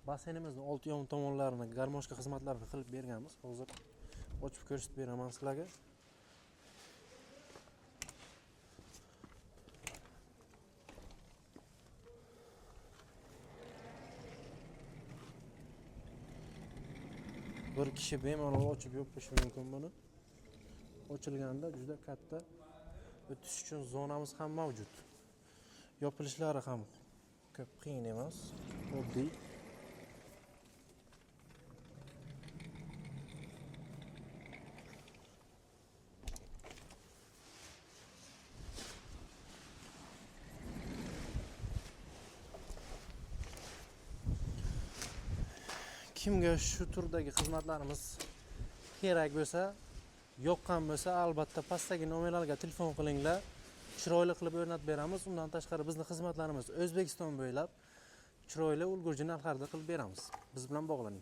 Basseynimizni old yon tomonlarini garmoshka xizmatlarini qilib berganmiz. Hozir ochib ko'rsatib beraman sizlarga. Bir kishi bemalol ochib yopishi mumkin buni. Ochilganda juda katta o'tish uchun zonamiz ham mavjud. Yopilishlari ham ko'p qiyin emas, oddiy. Kimga shu turdagi xizmatlarimiz kerak bo'lsa, yoqqan bo'lsa, albatta pastdagi nomerlarga telefon qilinglar. Chiroyli qilib o'rnatib beramiz. Undan tashqari bizni xizmatlarimiz O'zbekiston bo'ylab chiroyli ulgurji narxlarda qilib beramiz. Biz bilan bog'laning.